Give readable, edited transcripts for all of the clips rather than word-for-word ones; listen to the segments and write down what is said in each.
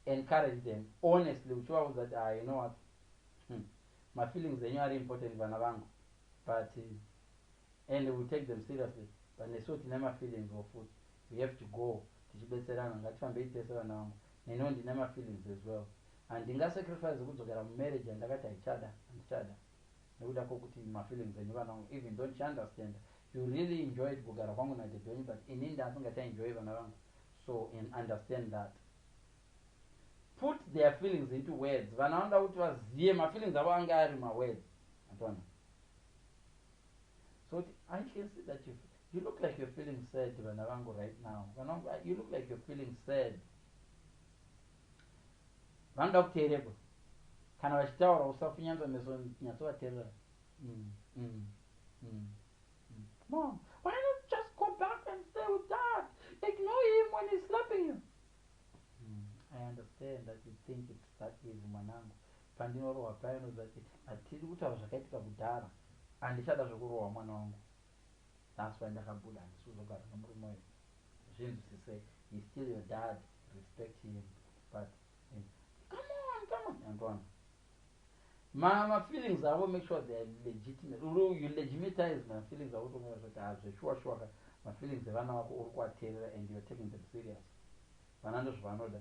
Encourage them honestly, uchivaudza kuti, "Ah, you know what, mafeelings enyu ari important, vana vangu, but and we take them seriously, but nesuwo tine mafeelings futi. We have to go tichibetserana. Ngatifambei tese, vana vangu. Neniwo ndine mafeelings as well. Handingasacrifice kudzokera mumarriage yandakati haichada, handichada, nekuda kwokuti mafeelings enyu, vana vangu. Even though ndichiunderstand you really enjoyed kugara kwangu nadaddy wenyu, but inini ndasingachaenjoy, vana vangu, so and understand that." Put their feelings into words. Vana vanoda kuti vazive mafeelings avo ange ari mawords atona. So I can see that you look like you're feeling sad, vana vangu, right now. Vana vangu, you look like you're feeling sad. Vanoda kuteererwa. Kana vachitaura, usafunyanza meso, nyatsovateerera. "Mom, why not just go back and stay with Dad? Ignore him when he's slapping you." I understand that you think it's that easy, mwanangu. Pandinorohwa paya, unoziva kuti hatiri kutaura zvakaitika kudhara. Handichada zvokurohwa, mwana wangu. That's why ndakabuda. Handisi kuzogara nomurume uyu. Zvinzwisise. He's still your dad. Respect him. But come on, come on." Antoine, mafeelings avo, make sure they are legitimate. You legitimize mafeelings avo, toona kuti hazveshuwa shuwa mafeelings evana vako uri kuvateerera and you are taking them serious. Vana ndozvavanoda.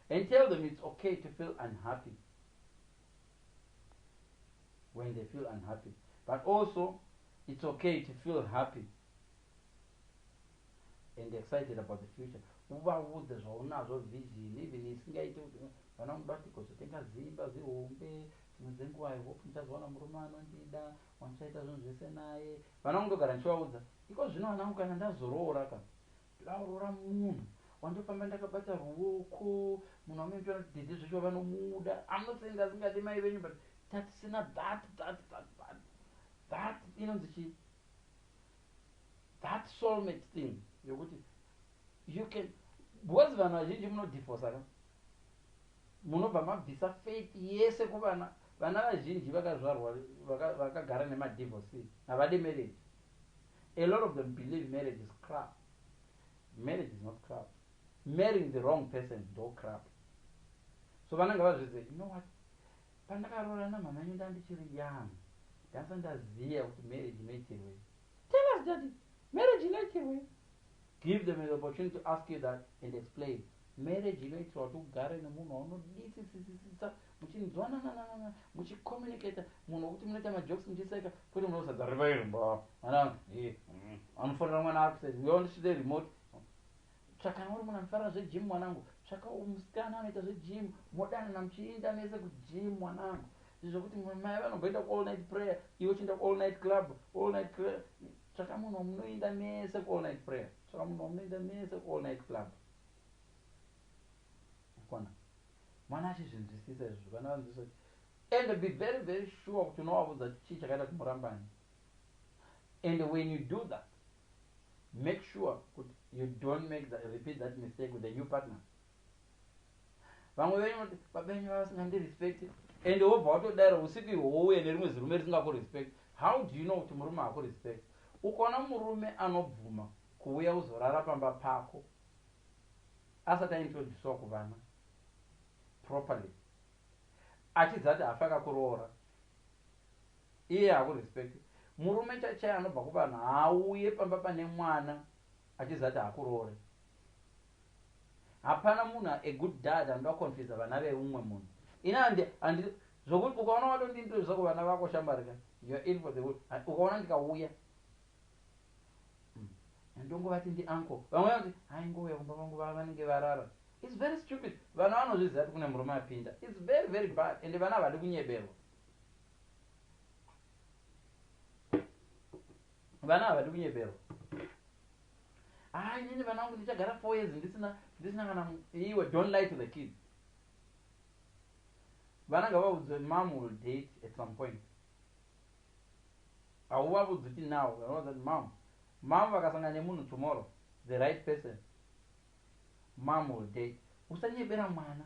And tell them it's okay to feel unhappy when they feel unhappy, but also it's okay to feel happy and excited about the future. Uvaudze zvaunazvo, vision, even isingaiti kuti vana muda kuti gozotenga zimba zihombe dzimwe dzenguva. I hope ndichazowana murume anondida, wandichaita zvinhu zvese naye. Vana kundogara ndichivaudza iko zvino, vana vangu, kana ndazoroora, ka ndoda kuroora munhu wandofamba ndakabata ruoko, munhu wamunochiona kuti daddy zveshuwa vanomuda. I'm not saying ndasingadi mai venyu, but tatisina that inonzi chii, that soulmate thing yokuti you can, because vanhu vazhinji munodivorca ka, munobva mabvisa faith yese kuvana. Vana vazhinji vakazvarwa vakagara nemadivorce havadi marriage. A lot of them believe marriage is crap. Marriage is not crap. Marrying the wrong person ndo crap. So vanenge vazvidze, "You know what, pandakaroora namama enyu ndandichiri young, ndasa ndaziva kuti marriage inoitirwei. Tell us, Daddy, marriage inoitirwei?" Give them an opportunity to ask you that and explain. Marriage inoitirwa kuti ugare nemunhu waunodisisisisa, muchinzwanananana, muchicommunicata, munhu wekuti munoita majokes, muchiseka, kwete munosadza rivairumba. Mwana anofanira, mwana access uyaondisvide remote. Tsvaka uri munhu anofarira zvegym, mwanangu. Tsvaka musikana anoita zvegym, modanana muchiinda mese kugym, mwanangu. Zvokuti mai vanomboenda kuall night prayer, iwe uchienda kuall night club, all night prayer. Tsvaka munhu wamunoinda mese kuall night prayer. Tsvaka munhu wamunoinda mese kuall night club. Kona mwana achizvinzwisisa izvozvo, vana vanzwisisa kuti, and be very very sure kuti unovaudza chii chakaita kuti murambani. And when you do that, make sure kuti you don't repeat that mistake with a new partner. Vamwe venyu kuti baba venyu vavasingandirespect, and wobva watodaro usiku ihwouye nerimwe zirume risingakurespect. How do you know kuti murume hakurespect? Ukaona murume anobvuma kuuya uzorara pamba pako asati aintroducewa kuvana properly, achiziva kuti hafi akakuroora, iye hakurespect. Murume chachai anobva kuvanhu haauye pamba pane mwana achiziva kuti hakuroore. Hapana munhu a good dad anoda kuconfusa vana veumwe munhu. Ini handi zvokuti ukaona watondintrodusa kuvana vako, shambarika, you are in for the wood. Ukaona ndikauya, ndongovati ndi uncle. Vamwe vanoti, "Haingouya kumba kwangu, vanenge varara." It's very stupid. Vana vanozviziva kuti kune murume apinda. It's very very bad, ende vana havadi kunyeberwa. Vana havadi kunyeberwa. "Ah, inini vana vangu ndichagara 4 years ndisina kana." Iwe, don't lie to the kids. Vana ngavaudzwe, "Mom will date at some point." Hauvavudzi kuti now. Vanoudza kuti mom vakasangana nemunhu tomorrow, the right person, mom will date. Usanyebera mwana.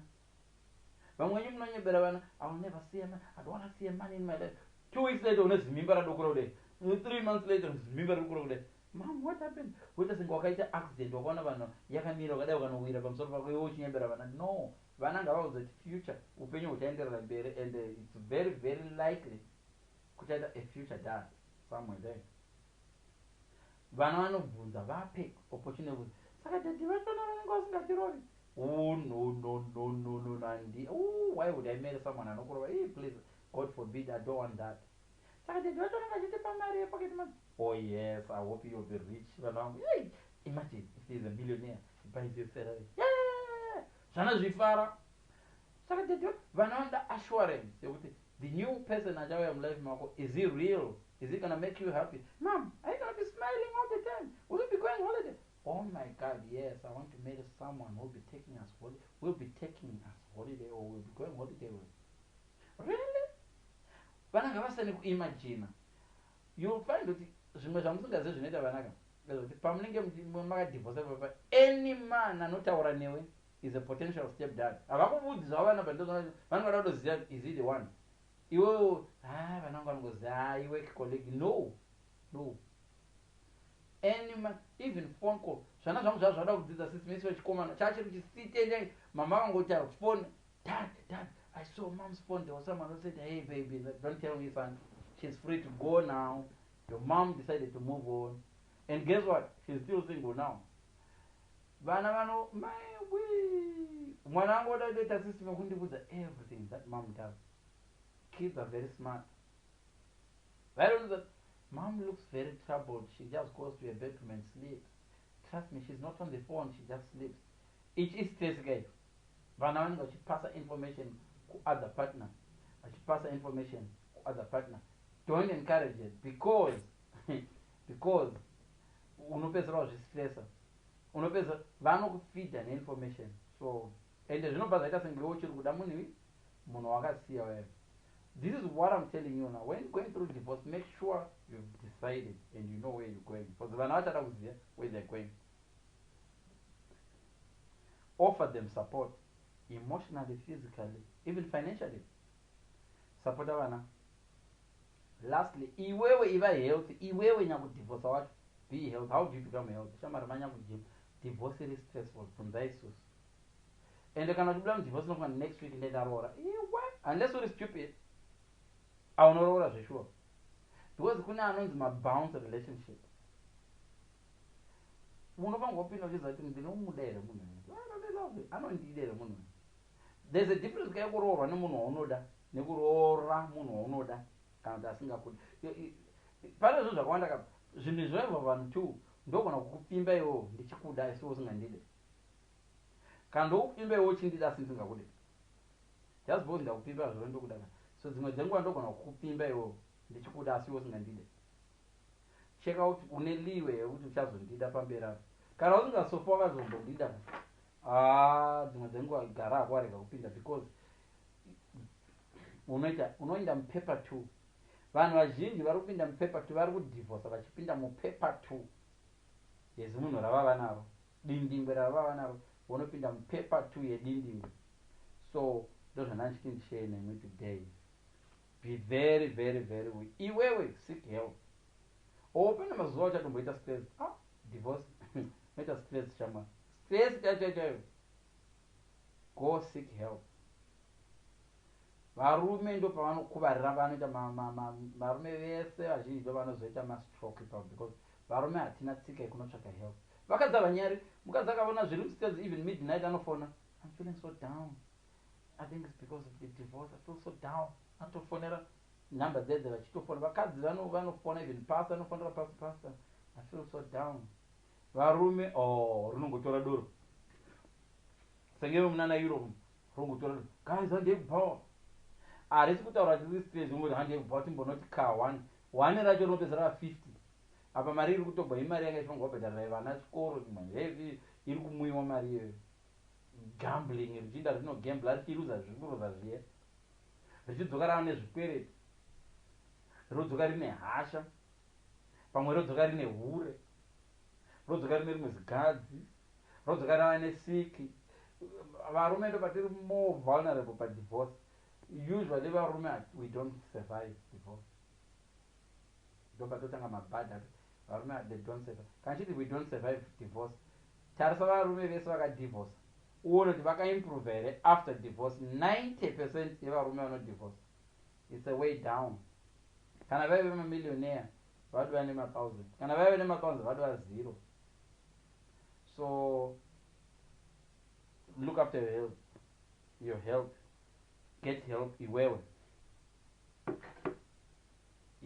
Vamwe venyu munonyebera vana, "I will never see a man. I don't want to see a man in my life." 2 weeks later une zimimba radokura kudai. 3 months later zimimba riri kura kudai. Mom, what happened? Woita senge wakaita accident, wakaona vanhu yakamira wakadai, ukanowira pamusoro pako, iwe uchinyembera vana. No, vana ngavaudze kuti future, upenyu huchaenderera mberi, and it's very, very likely kuchaita a future dad somewhere there. Vana vanobvunza, vape opportunity. Saka daddy vachona vanenge vasingatirovi? Oh, no, no, no, no, no, no. Andi, oh, why would I marry someone anokurova? Hey, please, God forbid, I don't want that. Saka daddy vachona vachitipa mari yepocket money? Oh yes, I hope you'll be rich, vana vangu. Hey, imagine if there's a millionaire, he buys you a Ferrari. Yeah, zvana zvifara. Saka daddy, vana vanoda assurance yekuti the new person achauya mulife mako, is he real? Is he gonna make you happy? Mom, are you gonna be smiling all the time? Will you be going holiday? Oh my God, yes, I want to marry someone who will be taking us holiday, will be taking us holiday or will be going holiday with. Really? Vana ngavasane kuimagina. You'll find kuti zvimwe zvamusingazivi zvinoita vanaka ndezvekuti pamunenge makadhivhosa papa, any man anotaura newe is a potential step dad. Havakuvudzi zvavo vana, but vanenge vada kutoziva, is he the one? Iwewo, ha, vana vangu vanongoziva, ha, iwork colleague. No, no, any man, even phone call. Zvana zvangu zvava zvada kudzidza system isi wechikomana chachiri chisitende. Mama vangotaura phone, "Dad, Dad, I saw Mom's phone. There was someone who said, 'Hey baby.'" Like, "Don't tell me, son. She's free to go now. Your mom decided to move on, and guess what? She's still single now." Vana vano maiwi, mwana wangu oda kutoita system yekundibudza everything that Mom does. Kids are very smart. Vaitoudza, "Mom looks very troubled. She just goes to her bedroom and sleeps. Trust me, she's not on the phone, she just sleeps." Ichi istress kaicho. Vana vanenge vachipasa information kuother partner, vachipasa information kuother partner. Don't encourage it, because unopedzisira wazvistressa, unopedzisira vanokufeeda neinformation. So ende zvinobva zvaita senge uchiri kuda munhu, munhu wakasiya wewe. This is what I'm telling you now. When going through divorce, make sure you've decided and you know where you're going, because vana vachada kuziva where they're going. Offer them support emotionally, physically, even financially. Supporta vana. Lastly, iwewe iva healthy. Iwewe nyakudhivhosa wacho, be healthy. How do you become healthy? Shamari, manya kugym. Divorce iri stressful, bvunza isusu. Ende kana uchibuda mudivorce, unofunga, "Next week ndendaroora." Iwe, unless uri stupid, aunoroora zveshuwa, because kune anonzi mabounce relationship. Unofanirwa kupinda uchiziva kuti ndinomuda here munhu, anondida here munhu. There's a difference kai kuroorwa nemunhu waunoda nekuroora munhu waunoda kana kuti asingakudi. Pane zvinhu zvakawanda ka, zvinhu zvaibva vanhu two. Ndogona kukupfimba iwewo ndichikuda asiwo usingandide, kana ndokupfimba iwe uchindida asi ndisingakude, just because ndakupfimba zviro ndokuda. So dzimwe dzenguva ndogona kukupfimba iwewo ndichikuda asi iwe usingandide. Cheka kuti une liwe yekuti uchazondida pamberi apo. Kana usingasofa wakazombondida, ah, dzimwe dzenguva gara hako, warega kupinda, because unoita unoenda mupaper two. Vanhu vazhinji vari kupinda mupaper two, vari kudhivhosa vachipinda mupaper two yezimunhu ravava naro, dindingwe ravava naro. Vonopinda mupaper two yedindingwe. So ndozvandanga ndichiti ndishare nemwi today. Be very, very, very weak. Iwewe, seek help. O, pane mazuva uchatomboita stress. Ah, divorce noita stress, shamwa, stress chaicho chaiyo. Go seek help. Varume ndo pavanokuvarira, vanoita varume vese vazhinji ndo vanozoita mastroke ipapo, because varume hatina tsika yekunotsvaka help. Vakadzi havanyari. Mukadzi akaona zviri mustress, even midnight anofona, "I'm feeling so down. I think it's because of the divorce. I feel so down." Anotofonera nhamba dzedze vachitofona. Vakadzi vanofona, even pastor anofonera pastor, "Pastor, I feel so down." Varume, oh, rinongotora doro senge munana Europe, rongotora doro, "Guys, handei kubhawa." Harisi kutaura tiri stress, ungoti handei kubhawa, timbonoti ka one one racho rinopedzera va 50. Apa mari iri kutogwa imari yanga ichifanirwa kubhadharira vana chikoro, hevi iri kumwiwa mari iyoyo. Gambling, richiinda rinogambla, richiruza zvikuruza zviya, richidzoka rava nezvikwereti, rodzoka rine hasha, pamwe rodzoka rine hure, rodzoka rine rimwe zigadzi, rodzoka rava nesiki. Varume ndo patiri more vulnerable padivorce. Usually varume, we don't survive divorce. Ndo patotanga mabhadha. Varume, they don't survive. Kana chiti we don't survive divorce, tarisa varume vese vakadivorce, uone kuti vakaimprove here after divorce. 90% yevarume vanodivorce, it's a way down. Kana vaive mamillionaire, vadova nemathousand. Kana vaive nemathousand, vadova zero. So look after your health, your health. Get help iwewe.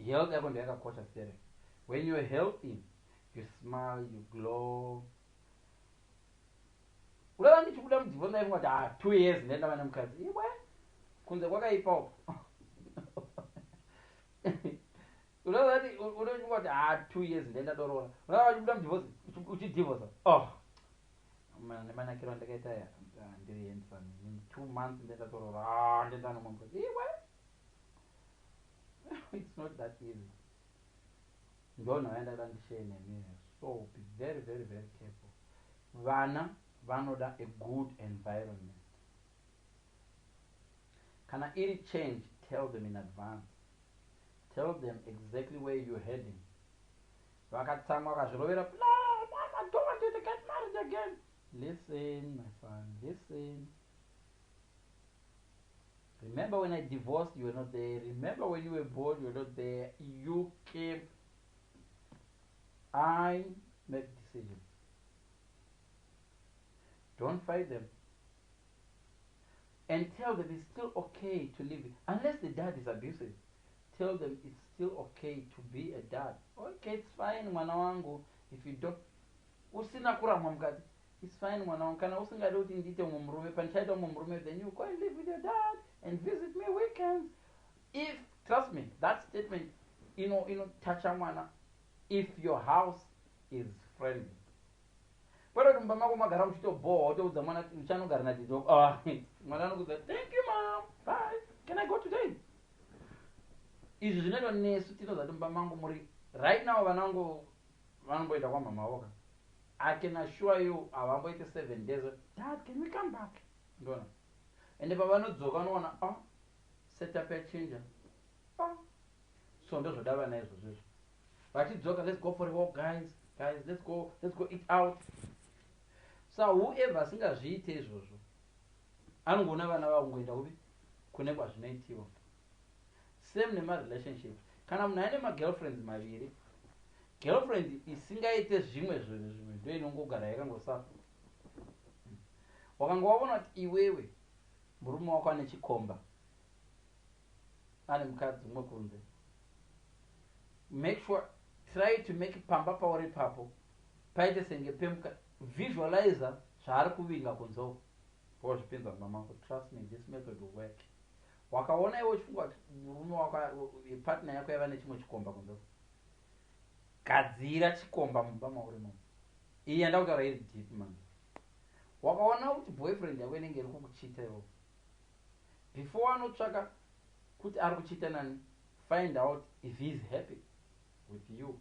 Health yako ndoyakakosha sere. When you're healthy, you smile, you glow. Ureva ndichibuda mudivorce, ndaifunga kuti, ah, 2 years ndendava nemukadzi. Iwe, kunze kwakaipawo. Unoziva kuti unofunga kuti, ah, 2 years ndendadorora. Unava uchibuda mudivorce, uchidivorca, oh, nemanakiro andakaita, ndiri handsome. In 2 months ndendatorora. Ah, ndenda nomwe mukadzi. Iwe, it's not that easy. Ndonhau yandakada ndishare nemi. So be very, very, very careful. Vana vanoda a good environment. Kana iri change, tell them in advance. Tell them exactly where you're heading. Vakatsamwa, vakazvirovera, "No, Mom, I don't want you to get married again." Listen, my son, listen. Remember when I divorced, you were not there. Remember when you were born, you were not there. You came. I make decisions. Don't fight them. And tell them it's still okay to live, unless the dad is abusive. Tell them it's still okay to be a dad. Okay, it's fine, mwana wangu, if you don't, usina kuramwa mukati. It's fine, mwana wangu, kana usingadi kuti ndiite umwe murume, pandichaita umwe murume, then you go and live with your dad and visit me weekends. If, trust me, that statement inotacha mwana if your house is friendly. Kwete kuti mumba mako magara muchitobhohwa, wotoudza mwana uchanogara nadhidhi. Ah, mwana anokuudza, "Thank you, Mom, bye. Can I go today?" Izvi zvinoitwa nesu. Tinoziva kuti mumba mangu muri right now. Vana vangu vanomboenda kwamama voka. I can assure you, havamboiti 7 days, "Dad, can we come back?" Ndona ende pavanodzoka unoona, ah, setup yachinja. Ah, so ndozvoda vana izvozvo izvo. Vachidzoka, "Let's go for a walk, guys. Guys, let's go, let's go eat out." So whoever asingazviite izvozvo anongoona vana vakungoenda kupi? Kune kwazvinoitiwa. Same nemarelationships. Kana munhu aine magirlfriends maviri, girlfriend isingaite zvimwe zvinhu zvimwe ndo inongogara yakangosafa. Wakanga waona kuti iwewe murume wako ane chikomba, ane mukadzi umwe kunze, make sure, try to make pamba pauri papo paite senge pemuka. Visualizer zvaari kuvinga kunze uko, wozvipinza mumba mako. Trust me, this method will work. Wakaona iwe uchifunga kuti murume wako, partner yako yaiva nechimwe chikomba kunze uko, gadzira chikomba mumba mauri momo. Iyi yandakutaura iri deep manje. Wakaona kuti boyfriend yako inenge iri kukuchita iwo, before anotsvaka kuti ari kuchita nani, find out if he is happy with you.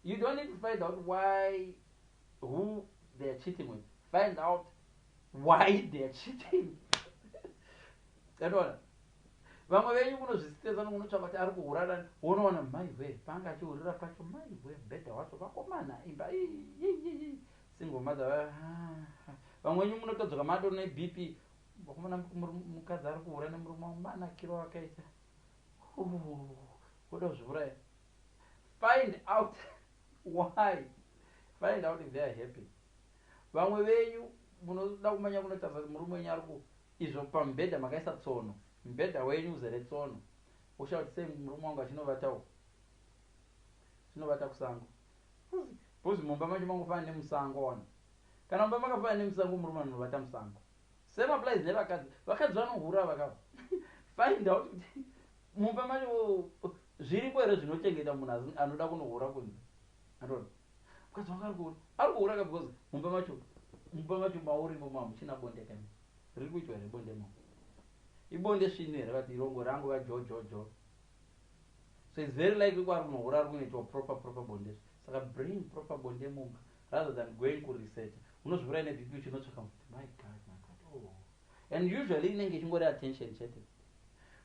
You don't need to find out why, who they are cheating with. Find out why they are cheating. Anoona vamwe venyu munozvisitesa, nokunotsvaka kuti ari kuhura nani. Wonoona, maiwe, panga achihurira pacho, maiwe, mbedha wacho, vakomana, imba, single mother. Vamwe venyu munotodzoka matori neBP. Vakomana, mukadzi ari kuhura nemurume wangu, manakiro akaita, kuda kuzviuraya. Find out why. Find out if they are happy. Vamwe venyu munoda kumanya kunotarisa kuti murume wenyu ari ku izvo pamubhedha makaisa tsono, mubhedha wenyu uzere tsono. Usha kuti sei murume wangu achinovatawo, chinovata kusango? Because mumba macho mangofanana nemusango. Wana kana mumba makafanana nemusango, murume anovata musango. Same applies nevakadzi. Vakadzi vanohura vakava, find out kuti mumba macho zviriko here zvinochengeta munhu anoda kunohura kunze. Andona mukadzi wangu ari kuhura, ari kuhura ka because mumba macho maurimo mamuchina bonde kani. Riri kuitwa here bonde mo? Ibonde svinu here? Vati rongo rangu vajojojo. So it's very likely kwaari kunohura ari kunoitwa proper bonde. Saka bring proper bonde mumba rather than going kuresearch. Unozviurai neBP uchinotsvaka kuti, my God, my God, oh. And usually inenge ichingori attention chete.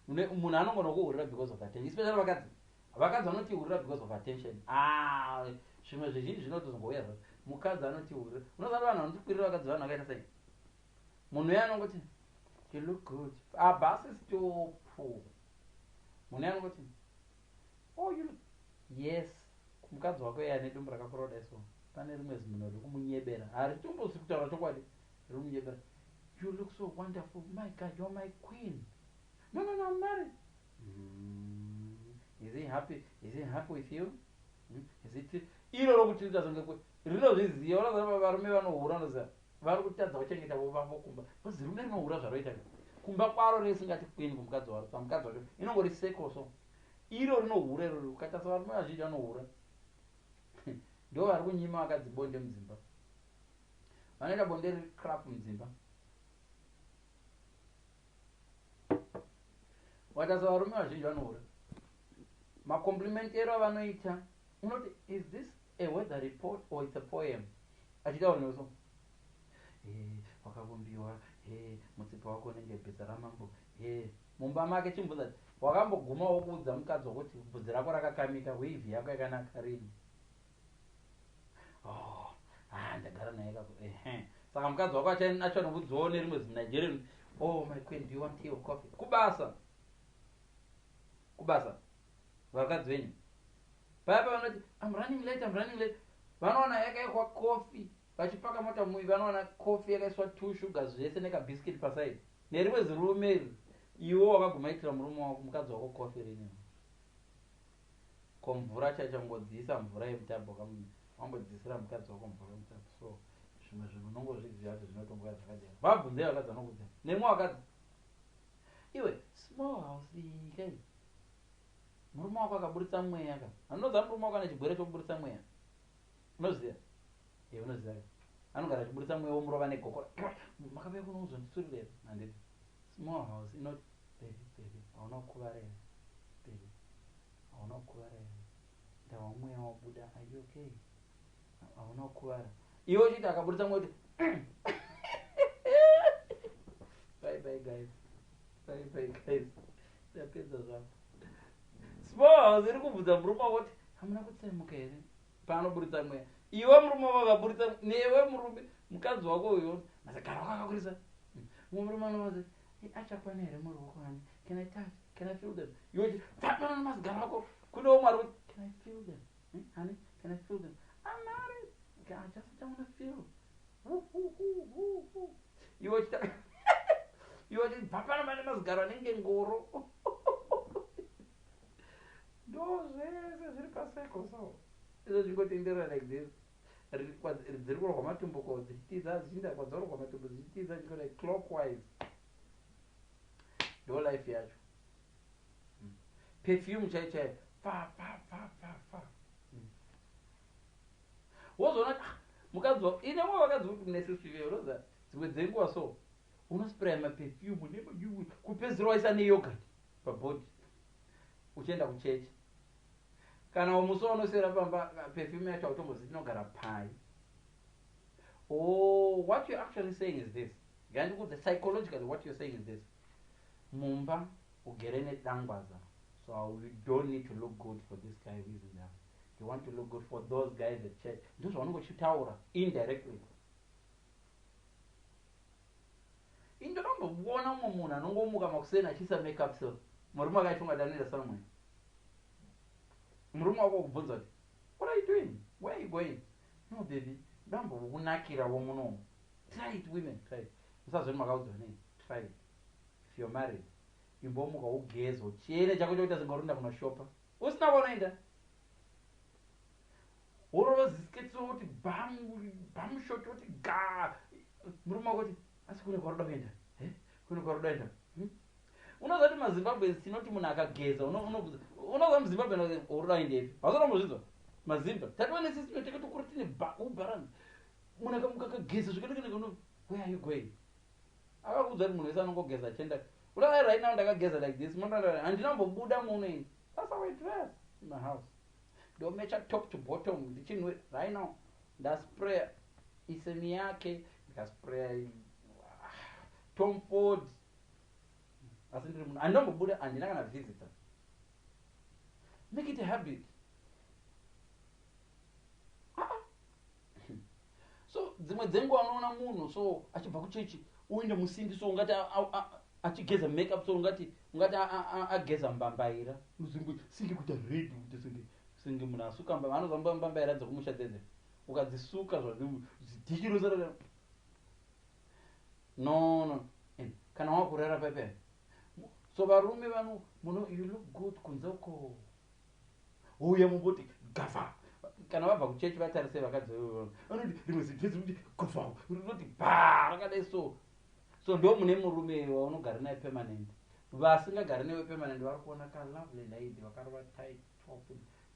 Munhu anongona kuhurira because of attention, especially vakadzi. Vakadzi vanotihurira because of attention. Ah, zvimwe zvizhinji zvinotozongouya zvazvo. Mukadzi anotihurira, unoziva vanhu vanotikwirira vakadzi, vanhu vakaita sei? Munhu uye anongoti, "You look good." Abhasi stop. Munhu uye anongoti, "Oh, you look." Yes, mukadzi wako iye ane dumbu rakakura kudai, so pane rimwe zimunhu riri kumunyebera, haritombozi kutaura chokwadi, riri kumunyebera. "You look so wonderful. My God, you're my queen." No, no, no, I'm married." Is he happy? Is he happy with you? Is it iro rokutirita songe rinozviziva? Unoziva varume vanohura, unoziva vari kutadza kuchengeta vavo kumba, because rume rinohura zvaroita kumba kwaro risingati queen kumukadzi waro. Pamukadzi wacho inongori seko. So iro rinohura iroro, ukatarisa varume vazhinji vanohura ndo vari kunyima vakadzi bonde mudzimba. Vanoita bonde riri crap mudzimba. Watarisa varume vazhinji vanohura, macompliment ero avanoita, unoti, "Is this a weather report or it's a poem?" Achitaura neso, "Wakavumbiwa, mutsipa wako unenge bhiza ramambo." Mumba make chimbudza ti wakamboguma wokuudza mukadzi wakuti bvudzi rako rakakamika, weave yako yakanaka rini? Oh, ah, ndagara naye kako. Ehe, saka mukadzi wako achanokudziwawo nerimwe zimuNigerian, "Oh my queen, do you want tea or coffee?" Kubasa, kubasa vakadzi venyu paya pavanoti, "I'm running late, I'm running late," vanowana yakaikwa coffee. Vachipaka mota mui, vanowana coffee yakaiswa two sugar, zvese nekabiscuit paside, nerimwe zirume iri. Iwe wakaguma itira murume wako, mukadzi wako coffee rini? Ko mvura chachangodziisa mvura yemutabho, wambodziisira mukadzi wako mvura yemutabho? So zvimwe zvinhu unongozviziva kuti zvinotongouya zvakadero. Vabvunzei vakadzi, vanokudza nemwe wakadzi. Iwe, small house kai, murume wako akaburitsa mweya ka, anonoziva murume wako ane chigwere chokuburitsa mweya. Unoziva e, unoziva anogara achiburitsa mweya, womurova negokora. "Makauya kuno uzonditsurira here?" Handiti small house inoti, "Baby, baby, hauna kukuvara here? Baby, hauna kukuvara here? Ndawa mweya wabuda. Are you okay? Hauna kukuvara?" Iwe uchiti akaburitsa mweya kuti, "Bye bye guys, bye bye guys, ndapedza zvangu." Small house iri kubvunza murume wako kuti, "Hamuna kutsemuka here?" paanoburitsa mweya. Iwe murume wako akaburitsa, newe murume, mukadzi wako uyo mazagara wako akakurisa, mumwe murume anovaza, "Achakwana here muruoko? Hani, can I touch? Can I feel them?" Iwe uchi pfapana nemazigaro ako. Kune umwe ari kuti, "Can I feel them? Honey, can I feel them? I'm married. I just don't want to feel." Iwe uchita, iwe uchibvapana mane mazigaro anenge ngoro. Ndo zvese zviri paseko. So izvo zvingotenderera like this. Dziri kurwa matumbu ko dzichitiza, dzichiinda kwadzororwa matumbu, dzichitiza, dzichiko like clockwise. Ndo life yacho. Perfume chaiyo chaiyo, fa fa fa fa fa. Wozoona kuti, ah, mukadzi ine mwe vakadzi kuti kunesisive, unoziva dzimwe dzenguva so unospraya maperfume, kupedzisira waisa neyoghurt pabhodhi uchienda kuchechi. Kana musi waunoswera pamba, perfume yacho hautombozivi inogara pai. Oh, what you're actually saying is this. Ngandikuudze, psychologically what you're saying is this: mumba ugere nedangwaza, so you don't need to look good for this guy who is in the house. You want to look good for those guys at church. Ndozvaunenge uchitaura indirectly. Indotomboona mumwe munhu anongomuka makuseni achiisa makeup. So murume akaifunga kuti anoenda somewhere. Murume wako kubvunza kuti, "What are you doing? Where are you going?" "No baby, ndambokunakirawo munomu." Try it, women, try it. Musazoti makaudzwa nei. Try it. If you're married, imbomuka ugeze, uchene chako chokuita senga kunoshopa usina kwaunoenda. Worova zisiketi woti bam bam, short woti ga. Murume wako kuti, "Asi kune kwaroda kuenda? Kune kwaroda kuenda?" Unoziva kuti maZimbabwe tinoti munhu akageza, unoziva muZimbabwe uroda kuendepi? Hausatombozvinzwa mazimba tatiwa nesystem takatokura tine ubalance. Munhu akamuka akageza zvakanaka, "Where are you going?" Akakuudza kuti munhu wese anongogeza achienda. Unoona, right now ndakageza like this, handinambobuda muno ini. That's how I dress in my house. Ndomecha top to bottom ndichinwe. Right now ndaspraya isemi yake, ndikaspraya Tom Ford, asi ndiri munhu handinombobuda, handina kana visitor. Make it a habit. Ah, ah. So dzimwe dzenguva unoona munhu so achibva kuchechi uinde musindi, so ungati achigeza makeup, so ungati ageza mbambaira. Singi kuita ready kuita senge munhu asuka mbamba. Anozamba mbambaira dzekumusha dzedze, ukadzisuka zvidhikirosara. No. Kana wakurara pepe, so varume vano muno, you look good kunze uko, uye mumboti gafa. Kana vabva kuchechi, vatarise vakadzi, vanoti rimwe zidhezi kuti gafa, rinoti ba rakadai. So ndo mune murume waunogara naye permanent. Vasingagari newe permanent vari kuona ka lovely lady vakarova tight top.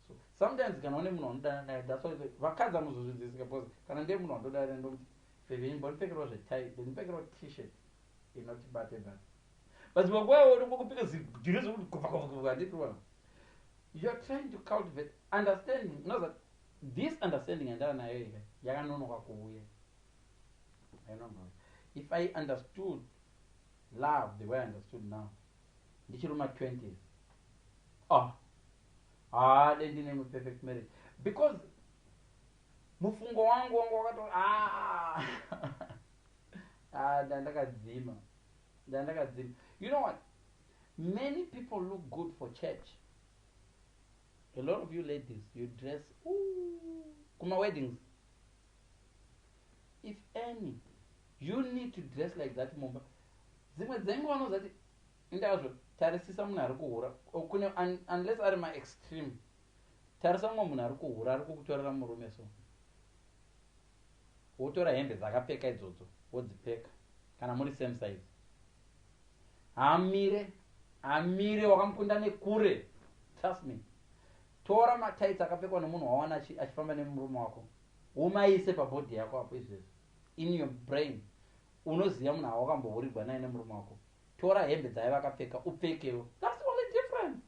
So sometimes kana une munhu wanodana naye, that's why vakadzi vanozozvidzisika, because kana ndiye munhu wandodana naye, ndomuti, "Baby, mbondipfekerawo zvetight, ndipfekerawo T-shirt inoti bate bate." But makwawo unongokupfeka zidhirezi kuti gafa gafa gafa, handiti? You are trying to cultivate understanding. Knows that this understanding yandava nayo ika yakanonoka kuuya. Yakanonoka. If I understood love the way I understood now ndichiri muma-20s, ah, haade ndine perfect marriage, because mufungo wangu wakato, ah, ah, ndandakadzima, ndandakadzima. You know what? Many people look good for church. A lot of you ladies, you dress kuma weddings. If any, you need to dress like that mumba. Dzimwe dzenguva unozati indazvo, tarisisa munhu ari kuhura kune, unless ari maextreme. Tarisa mumwe munhu ari kuhura, ari kukutorera murume, so wotora hembe dzakapfeka idzodzo, wodzipfeka. Kana muri same size, hamire, hamire, wakamukunda nekure. Trust me. Tora matights akapfekwa nemunhu wawana achifamba nemurume wako, umaise pabody yako apo izvezvi. In your brain unoziva munhu awakambohurirwa naye nemurume wako. Tora hembe dzaiva akapfeka, upfekewo. That's the only difference.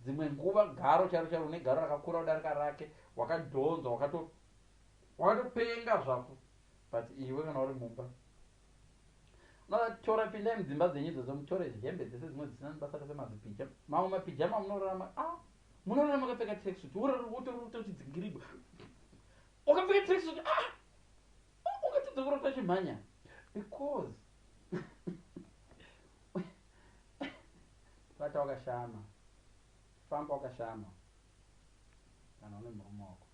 Dzimwe nguva garo charo charo, une garo rakakura kudarika rake, wakadhonzwa, wakatopenga zvako. But iwe kana uri mumba, unotora, pindai mudzimba dzenyu idzodzo, mutore hembe dzese dzimwe dzisina basa rese, madzipijama, mamwe mapijama munorarama, ah, munorarama akapfeka tracksuit, wotochidzingirigwa wakapfeka tracksuit. Ah, ungatidza kurota chimhanya, because vata wakashama, famba wakashama kana une murume wako.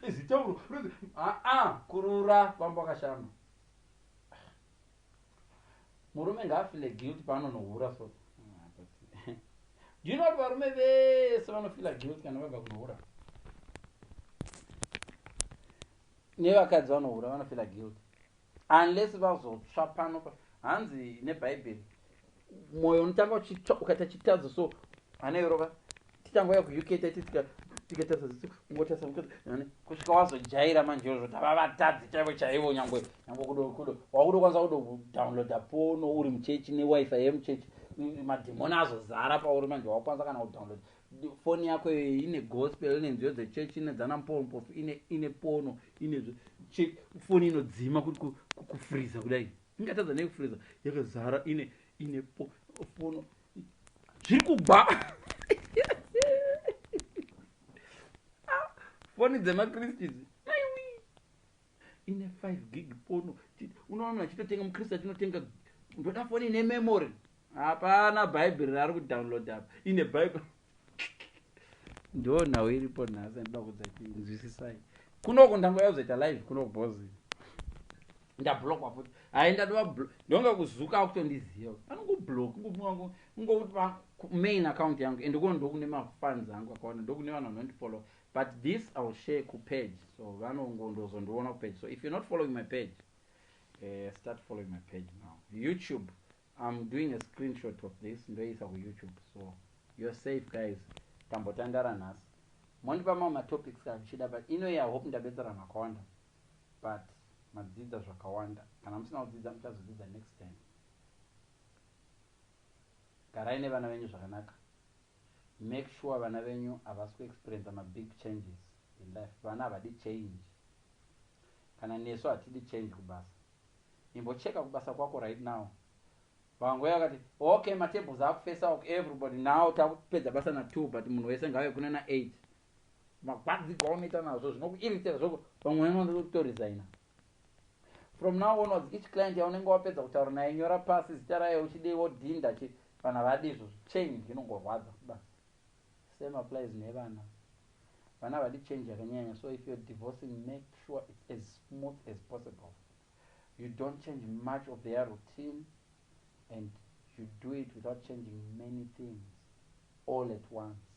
Zitauro aa kurura, famba wakashama. Murume ngaafeele guilt paanonohura. So ah, do you know kuti varume vese vanofeela guilt kana vabva kunohura, nevakadzi vanohura vanofeela guilt, unless vazotsva pano. Hanzi nebhaibheri, mwoyo unotanga uchitsva ukaita chitadzo. So hana yorova. Tichangouya kuUK, taiti tikatarisa ziso, ungotarisa mukadzi kusvika wazojaira. Manje izvozvo tava vatadzi chaivo chaivo. Nyangwe kudo wakudokwanisa kudodownloada porn uri muchechi neWiFi yemuchechi. Madhimoni azozara pauri. Manje wakwanisa kana kudownload foni yako ine gospel, ine nziyo dzechechi, ine dzana mpompofu, ine porn, ine foni inodzima kufreeza kudai, ingatadza nei kufreeza yakazara ine porn zviri kugwa? Foni dzemakristu idzi, aiwi, ine 5 gig porn. Unoona munhu achitotenga, mukristu achinotenga, "Ndoda foni ine memory." Hapana bhaibheri raari kudownload apa, ine bhaibheri. Ndo nhau iripo nhasi. Andida kudza nzwisisai kunoko, ndangoya kuzoita live kunoko bhozi ndablockwa futi. Hai, ndadova ndonga kuzuka akutondiziva, anongoblock ngokuti main account yangu, and kuno ndokune mafans angu akawanda, ndokune vanhu vanondifollow. But this I will share kupage, so vanongondozondiona kupage. So if you're not following my page, start following my page now. YouTube, I'm doing a screenshot of this, ndoisa kuYouTube, so you're safe, guys. Tambotandara nhasi, mondipa mamwe matopics kana muchida, but ino I hope ndabetsera makawanda, but madzidza zvakawanda. Kana musina kudzidza, muchazodzidza next time. Garai nevana venyu zvakanaka. Make sure vana venyu havasi kuexperienca mabig changes in life. Vana havadi change. Kana nesu hatidi change kubasa. Imbocheka kubasa kwako right now. Vangouya vakati, "Okay, matables akufesa uku, everybody now takupedza basa na2, but munhu wese ngave kune na8." Magwadzigwa unoita nazvo zvinokuiritira zvoko, vamwe vanotoresigna. From now onwards, each client yaunenge wapedza kutaura naye, nyora pasi zita rayo, uchideiwo dhinda chi. Vanhu havadi izvozvo. Change inongorwadza basi. Same applies nevana. Vana havadi change yakanyanya. So if you're divorcing, make sure it's as smooth as possible. You don't change much of their routine and you do it without changing many things all at once.